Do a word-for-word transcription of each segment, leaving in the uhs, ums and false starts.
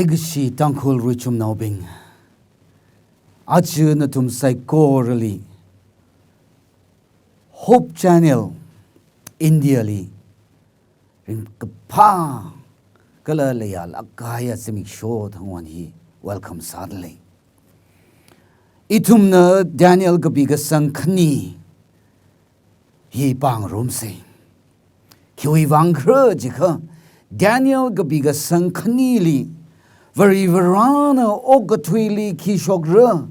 Leikashi Tangkhul ruichumnaobing, aja nathum saikorali Hope Channel India li ringkaphā kala leiyālāk kahaiya zimiksho thangwon hi welcome sādalei. Ithumna Daniel kapi kasang khani hi pāngarumsei. Khiwui vang khala jiakha, Daniel kapi kasang khanili Varivarana okathuili khi shokra,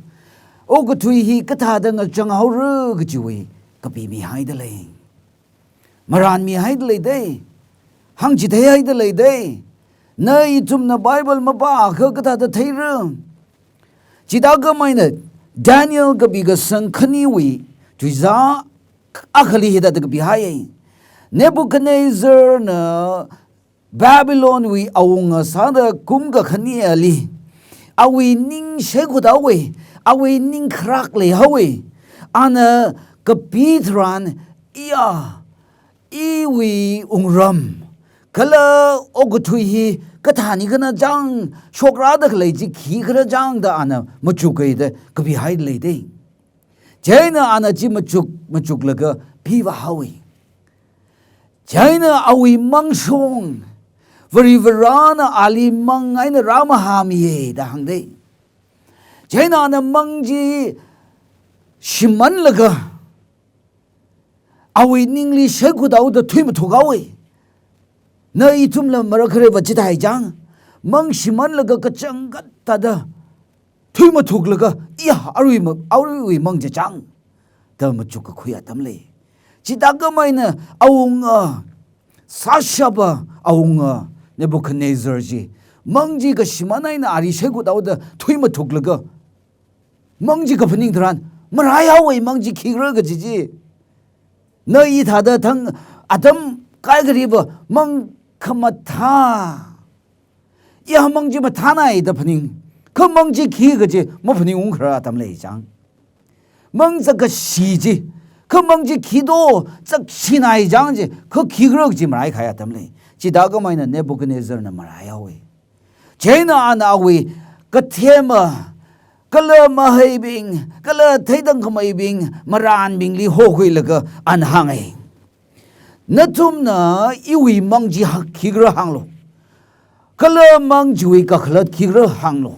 okathui hi kathāda ngachang haora kajiwui kapi mihaidalei. Marān mihaidalei dei. Hāngchitheihaidalei dei. Na ithumna Bible mapākha kathāda theira? Chithākhameina Daniel kapi kasang khaniwui tuizā akhali hithāda kapihaiya. Nebuchadnezzarna Babylonwui awunga sāda kum kakhaneli, awui ning shaikhut haowa, awui ning kharak leihaowa. Ana kapi tharan, iya, iwui wungram kala okathui hi kathānikhala chang, shokrada khalei chi khikhala chang da ana machukhaida kapihailei dei. Chieina ana chi machuk, machuklaga phivā haowa. Chieina awui mangshong, Varivarana ali mang eina rāmahāmiya da hāngdei. Chieina ana mang chi shimānlaga, awui ningli shaikhut haoda thuimathuk haowa. Na ithumla marakhareiva chithāi chang, mang shimānlaga kachangkhat thāda thuimathuklaga, iya, arui ma-, aruiwui mang chi chang da machukkakhui atam lei. Chithākhameina awunga, sāshapa awunga Nebuchadnezzar chi, mang chi kashimān eina ali shaikhut haoda thuimathuklaga, mang chi kaphaning tharan, marāihaowa mang chi khikhala kaji chi. Na ithāda thang atam kaikhariva mang khamathā, iya, mang chi mathānai da phaning, kha mang chi khi kaji maphaningungkhara atam lei chang. Mang chākashi chi, kha mang chi khi do, chākashinai chang chi, kha khikhala kaji marāikahai atam lei. Chithākhameina Nebuchadnezzarna marāihaowa. Chieina ana awui kathema, kala mahaibing, kala theitangkhameibing, marānbingli hokhuilaga ana hānga. Nathumna iwui mang chi hak khikhala hānglu. Kala mang chiwui kakhalat khikhala hānglu.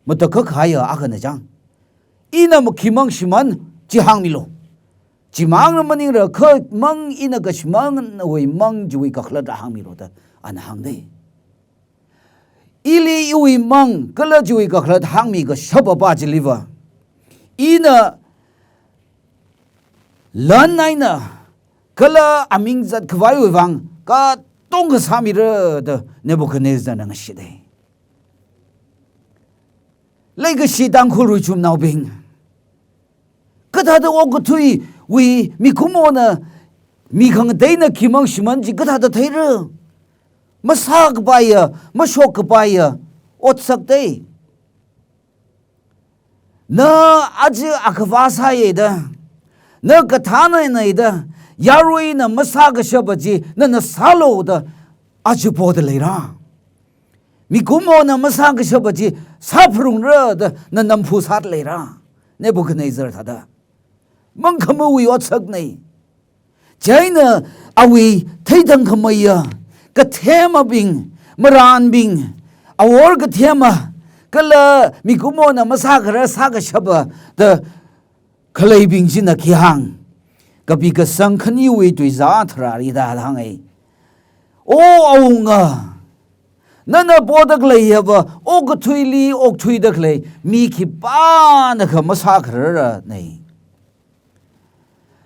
Matakhak kahaiya akhana chang. Ina makhi mang shimān chi hāngmilu. Chimangna maningra, kha mang ina kashimānwui mang chiwui kakhalat hāngmilu da ana hāngdei. Ili iwui mang kala chiwui kakhalat hāngmi kashapapa chiliva, ina lan eina kala aming zatkhavaiwui vang katonga sāmira da Nebuchadnezzarna ngashidei. Leikashi Tangkhul ruichumnaobing, kathāda okathuiwui mikumona, mi khangateina khi mang shimān chi kathāda theira? Masākapaiya, mashokkapaiya otsak dei. Na aja akhava sāya da, na kathānana da, yaruina masākashapa chi nana sālu da aja poda leira? Mikumona masākashapa chi sāphalungra da na namphu sāda leira? Nebuchadnezzar thāda mang khamawui otsaknei. Chieina awui theitangkhameiya kathemabing, marānbing, awor kathema, kala mikumona masākharar sākashapa da khaleibing china khi hāng? Kapi kasang khaniwui tuizā tharāli da hānga. O awunga, nana poda khalei hiva okathuili okthuida khalei mi khipānakha masākhararnei.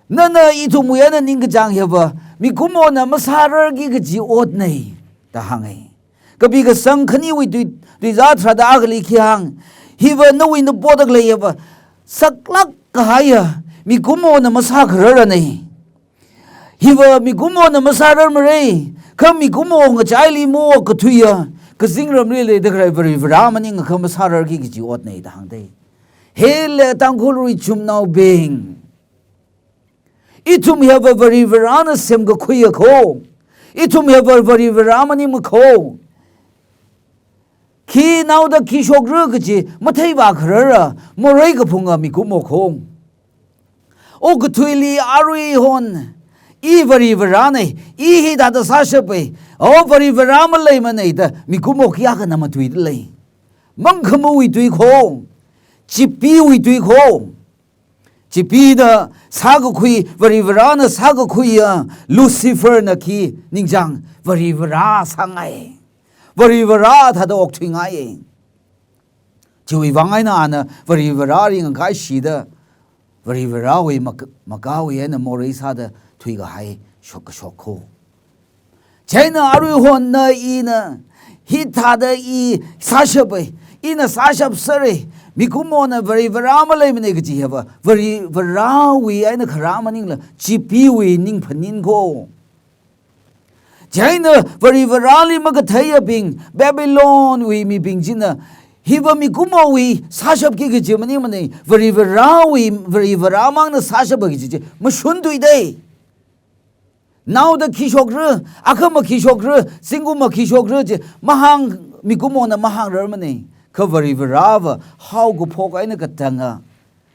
Nana ithumwui eina ningkachāng hiva mikumona masārarki kaji otnei da hānga. Kapi kasang khaniwui tui, tuizā tharāda akhali khi hāng? Hiva nawui na poda khalei hiva saklāk kahaiya mikumona masākhararnei. Hiva mikumona masārarmarei, kha mikumo ngachaili maokkathuiya kazingramli leida khalei Varivarā maningakha masārarki kaji otnei da hāngdei. Hele Tangkhul ruichumnaobing, ithum hiva Varivarāna semkakhuiya kho. Ithum hiva Varivarā maningma kho. Hi naoda khi shokra kaji matheivā kharara morei kaphunga mikumo kho. Okathuili aruihon, i Varivaranei, i hithāda sāshapai, o Varivara maleimanei da mikumo kayākhana matuida lei. Mangkhamawui tui kho, chipeewui tui kho. Chipeena sākakhui, Varivarana sākakhuiya, Luciferna khi ningchāng, Varivara sāngai. Varivara thāda okthuingai. Chiwui vang eina ana Varivara ringkaishida, Varivarawui mak-, makāwui eina morei sāda thuikahai shokkashok kho. Chieina aruihon na ina hithāda i sāshapai, ina sāshapserei, mikumona Varivara maleimanei kaji hiva, Varivarawui eina kharā maningla, chipeewui ning phaning kho. Chieina Varivarali makatheiyabing, Babylonwui mibing china, hiva mikumowui sāshapki kaji maningmanei, Varivarawui, Varivara mangna sāshapa kaji chi mashun tuidei. Naoda khi shokra, akhama khi shokra, zingkumma khi shokra chi mahāng, mikumona mahāngrarmanei. Kha Varivarava haokaphok eina katanga,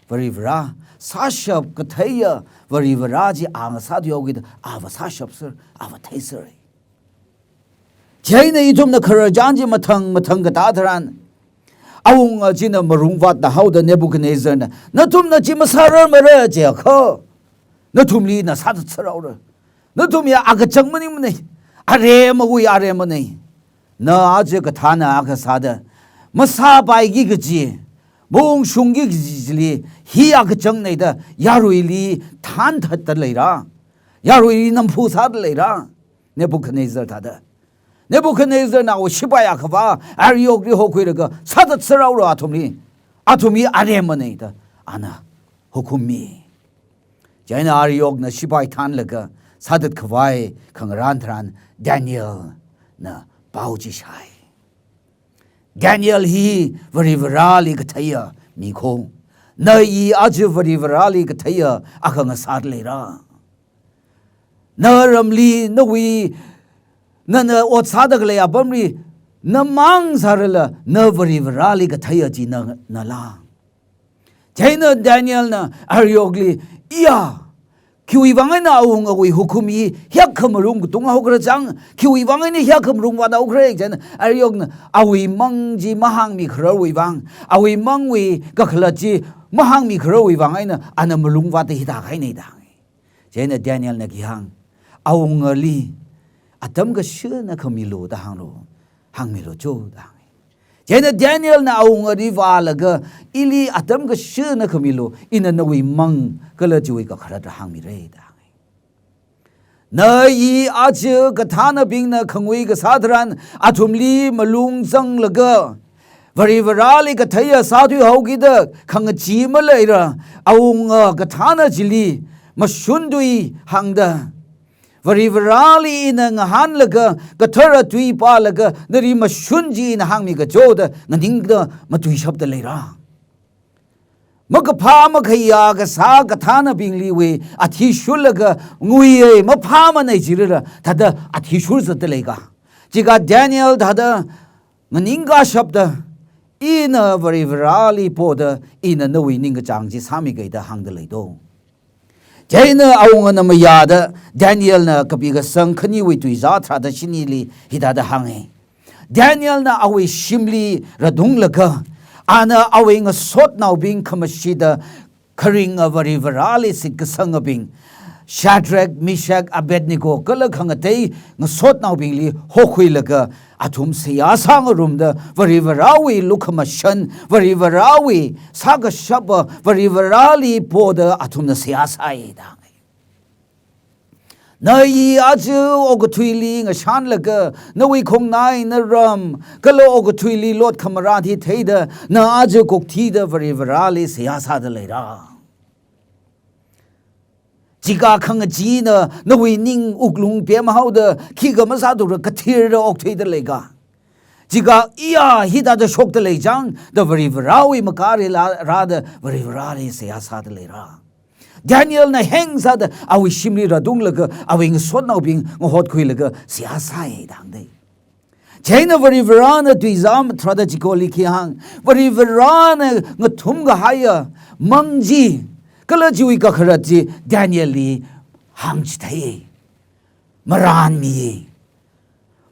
Varivara, sāshap katheiya Varivara chi a ngasāthuihaokida, ava sāshapser, ava theiserei. Chieina ithumna khararchan chi mathang mathang katā tharan, awunga china malung vātda haoda Nebuchadnezzarna, nathumna chi masārarmara jiakha, nathumli na sāthatserhaora. Nathum ya akachang maningmanei, aremawui aremmanei. Na aja kathāna akha sāda, masāpaiki kaji, maungshungki kaji chili, hi akachangnei da, yaruili thānthatda leira. Yaruili namphu sāda leira. Nebuchadnezzar thāda. Nebuchadnezzarna awui shipai akhava, Ariokli hokhuilaga, sāthatserhaora athumli. Athum hi aremmanei da, ana hukum mi. Chieina Ariokna shipai thānlaga, sāthat khavai khangarān tharan, Danielna pao chi shāi. Daniel hi Varivarali katheiya mi kho. Na i aja Varivarali katheiya akha ngasāda leira. Na ramli, nawui, nana ot sāda khalei apamli, namang sārala, na Varivarali katheiya chi na, nala. Chieina Danielna Ariokli, iya, khiwui vang eina awungawui hukum hi hiyākha malung katung haokhala chang, khiwui vang eina hiyākha malung vāthaokhala chieina, Ariokna awui mang chi mahāngmi khararwui vang, awui mangwui kakhalat chi mahāngmi khararwui vang eina, ana malung vātda hithā kahainei da hānga. Chieina Danielna khi hāng, awungali atam kashina khamilu da hānglu, hāngmilu cho da hānga. Chieina Danielna awungali vālaga, ili atam kashina khamilu, ina nawui mang kala chiwui kakhalat hāngmirei da hānga. Na i aja kathānabingna khangui kasā tharan, athumli malung zanglaga, Varivarali katheiya sāthuihaokida khangachee maleira, awunga kathāna chili mashun tui hāngda, Varivarali ina ngahānlaga, kathara tui pālaga, nali mashun chi ina hāngmi kachoda, nganingda matuishapda leira. Makaphā makhayā kasā kathānabingliwui athishurlaga, nguiya maphāmanei jilala, thāda athishur zatda leika. Chika Daniel thāda, nganingkashapda, ina Varivarali poda, ina nawui ningkachāng chi sāmikei da hāngda leido. Chieina awungana mayāda, Danielna Kapi Kasang khaniwui tuizā tharāda shinili hithāda hānga. Danielna awui shimli ratunglaga, ana awui ngasotnaobing khamashida kharinga Varivarali shitkasangabing, Shadrach, Meshach, Abednego, kala khangatei ngasotnaobingli hokhuilaga, athum seihā sāngarumda, Varivarawui lukhamashan, Varivarawui sākashapa, Varivarali poda athumna seihā sāi da hānga. Na i aja okathuili ngashanlaga, nawui khongnai, naram, kala okathuili lot khamarat hi theida, na aja kokthida Varivarali seihā sāda leira. Chika khangacheena nawui ning wuklung pemhaoda, khikha masāthura kathirda okthuida leika. Chika iya hithāda shokda lei chang, da Varivarawui makāli la, rāda Varivarali seihā sāda leira. Danielna heng sāda awui shimli ratunglaga, awui ngasotnaobing ngahotkhuilaga seihā sāi da hāngdei. Chieina Varivarana tuizā matharāda chikoli khi hāng, Varivarana ngathum kahaiya mang chi, kala chiwui kakharat chi Danielli hāngchithei. Marānmi.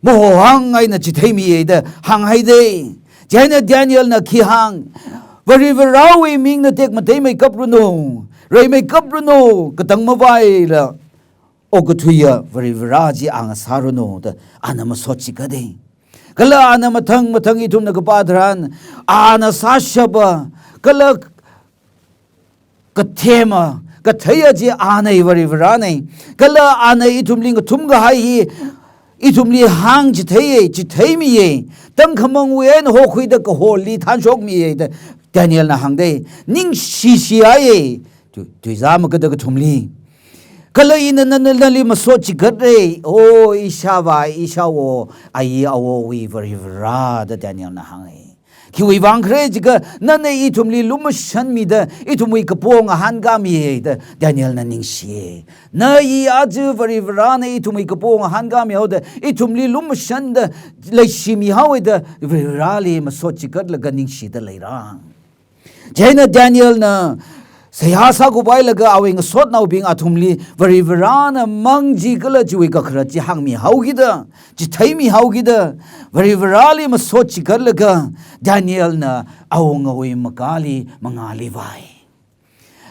Mahohang eina chitheimiya da hānghaida. Chieina Danielna khi hāng, Varivarawui mingna tekmatei meikapranu, reimeikapranu, katang mavaila okathuiya Varivara chi a ngasāranu da ana masot chikatda. Kala ana mathang mathang ithumna kapā tharan, ana sāshapa, kala kathema, katheiya chi anei, Varivaranei. Kala ana ithumli ngathum kahai hi, ithumli hāngchitheiya, chitheimiya, tangkhamangwui eina hokhuida kaholli thanshokmiya da Danielna hāngda. Ningshi shihaiya, tu, tuizā makada kathumli. Kala ina na, na, nali masot chikatra, o ishāvā, ishāwo, ayi awowui Varivara da Danielna hānga. Khiwui vang khala jiakha, nana ithumli lumashanmida, ithumwui kapo ngahānkāmiya da Danielna ningshi. Na i aja Varivarana ithumwui kapo ngahānkāmihaoda, ithumli lumashanda leishimihaowa da Varivarali masot chikatlaga ningshida leira. Chieina Danielna seihā sākhuipailakha awui ngasotnaobing athumli Varivarana mang chi kala chiwui kakharat chi hāngmihaokida, chitheimihaokida, Varivarali masot chikatlaga Danielna awungawui makali mangāli vai.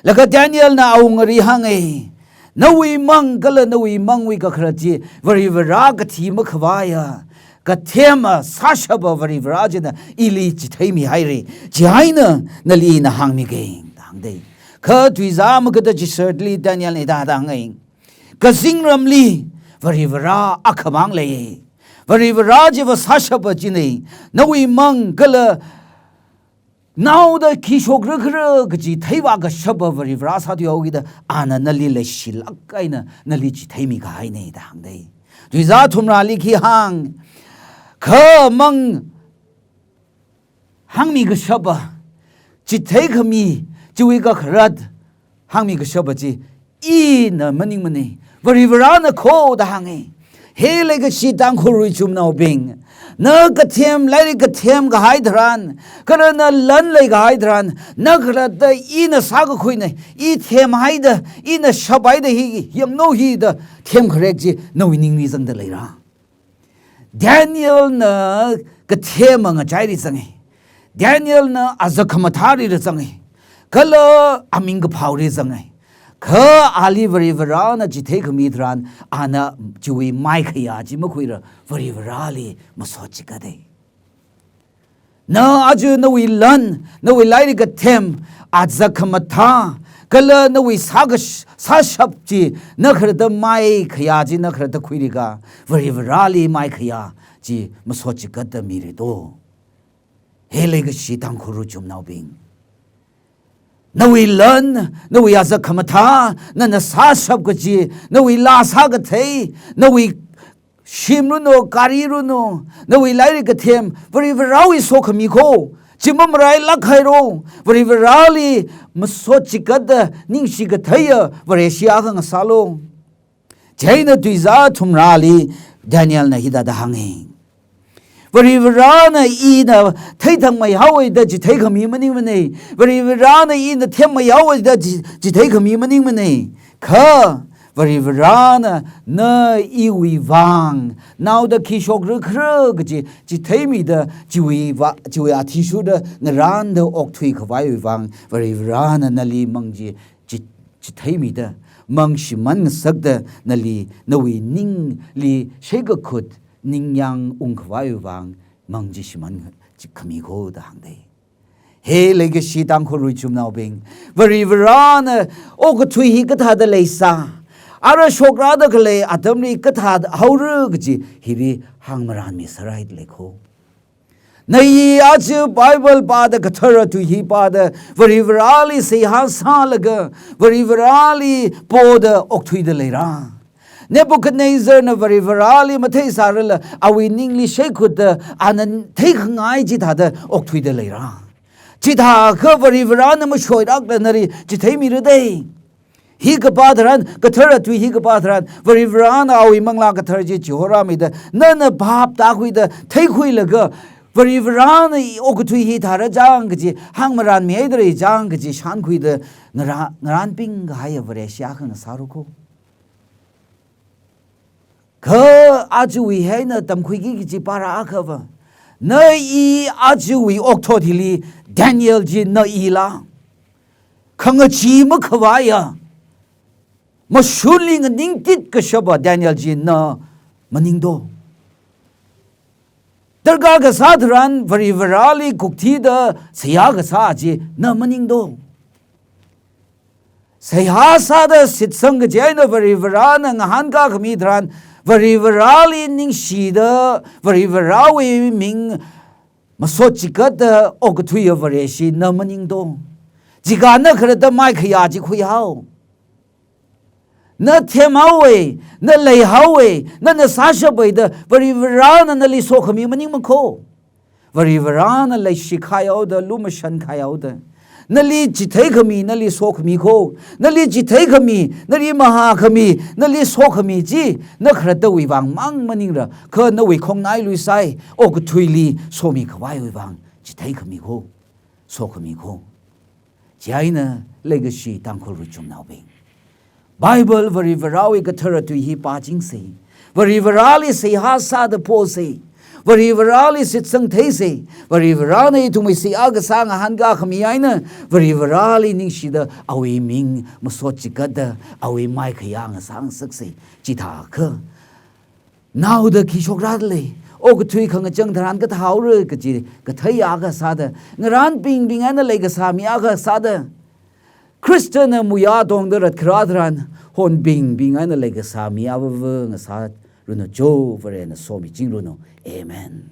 Laga Danielna awungari hānga, nawui mang kala nawui mangwui kakharat chi Varivara kathi makhavaiya, kathema sāshapa Varivara china ili chitheimihaira. Chieina nali ina hāngmiga, da hāngda. Kha tuizā makada chishatli Danielna hithāda hānga, kazingramli Varivara akhamang lei. Varivara chiva sāshapa china, nawui mang kala naoda khi shokra khala kaji theivā kashapa Varivara sāthuihaokida, ana nali leishilāk eina nali chitheimi kahaina da hāngda. Tuizā thumrāli khi hāng, kha mang hāngmi kashapa, chitheikhami, chiwui kakharat hāngmi kashapa chi ina maningmana, Varivarana kho da hānga. He leikashi Tangkhul ruichumnaobing, na kathem, lairik kathem kahai tharan, kala na lan leikahai tharan, na khalatta ina sākakhuina, i themhaida, ina shaphaida hi, yanglu hi da themkharek chi nawui ningli zangda leira. Danielna kathema ngachaili zanga. Danielna azak khamathāli zanga. Kala aming kaphāli zanga. Kha ali Varivarana chitheikhamida tharan, ana chiwui maikhayā chi makhuira, Varivarali masot chikatda. Na aja nawui lan, nawui lairik kathem, azak khamathā, kala nawui sākash-, sāshap chi, na khalatta maikhayā chi na khalatta khuilaga, Varivarali maikhayā chi masot chikatda mira do. He leikashi Tangkhul ruichumnaobing, nawui lan, nawui azak khamathā, nana sāshap kaji, nawui laa sākathei, nawui shim ranu, gari ranu, nawui lairik kathem, Varivarawui sokhami kho, chi mamarailāk haira, Varivarali masot chikatda ningshi katheiya Vareshi akha ngasālu. Chieina tuizā thumrāli Danielna hithāda hānga. Varivarana ina theithangmeihaowa da chitheikhami maningmana. Varivarana ina themmeihaowa da chi-, chitheikhami maningmana. Kha Varivarana na iwui vang, naoda khi shokra khala kaji chitheimida chiwui va, chiwui athishurda ngarānda okthuikhavaiwui vang, Varivarana nali mang chi chi-, chitheimida, mang shimān ngasakda nali, nawui ningli sheikakhut ningyāng ungkhavaiwui vang, mang chi shimān nga-, chi khami kho da hāngda. He leikashi Tangkhul ruichumnaobing, Varivarana okathui hi kathāda leisā, ara shokrada khalei atamli kathāda haora kaji hili hāngmaranmiserhaida lei kho. Na i aja Bible pāda, kathara tui hi pāda, Varivarali seihā sālaga, Varivarali poda okthuida leira. Nebuchadnezzarna Varivarali matheisārala, awui ningli sheikhutda, ana theikhangai chithāda okthuida leira. Chithākha Varivarana mashoilākla nali chitheimira da. Hi kapā tharan, kathara tui hi kapā tharan, Varivarana awui Manglā Kathara chi chihoramida, nana bhap tākhuida, theikhuilaga, Varivarana i okathui hi tharā chang kaji, hāngmaranmihaidalei chang kaji, shānkhuida, ngara-, ngarānping kahaiya Vareshi akha ngasāra kho. Kha ajawui eina tamkhuiki kaji para akhava, na i ajawui okathui hili Daniel chi na ila. Khangachee makhavaiya, mashunli nganingtit kashapa Daniel chi na maningdo. Darkar kasā tharan Varivarali kukthida seihā kasā chi na maningdo. Seihā sāda shitsang kaji eina Varivarana ngahānkā khami tharan, Varivarali ningshida, Varivarawui ming masot chigatda okathuiya Vareshi na maningdo. Chikha na khalatta maikhayā chi khuihao. Na themhaowe, na leihaowe, nana sāshapaida, Varivarana nali sokhami maningmakho. Varivarana leishikhaihaoda, lumashankaihaoda, nali chitheikhami, nali sokhami kho, nali chitheikhami, nali mahākhami, nali sokhami chi, na khalattawui vang mang maningla, kha nawui khongnai luisai, okathuili somikhavaiwui vang, chitheikhami kho, sokhami kho. Chieina leikashi Tangkhul Ruichumnaobing, Bible Varivarawui kathara tui hi pāchingse. Varivarali seihā sāda pose. Varivarali shitsang theise. Varivarana ithumwui seihā kasā ngahānkā khami eina, Varivarali ningshida awui ming masot chigatda, awui maikhayā ngasāngasakse. Chithākha naoda khi shokralei, okathui khangachang tharan kathāhaora kaji kathei akha sāda, ngarānpingbing eina leikasā mi akha sāda, Khristana muiya tongda ratkharā tharan, honbingbing eina leikasā mi avāva ngasāranu cho, Varena somichingranu. Amen.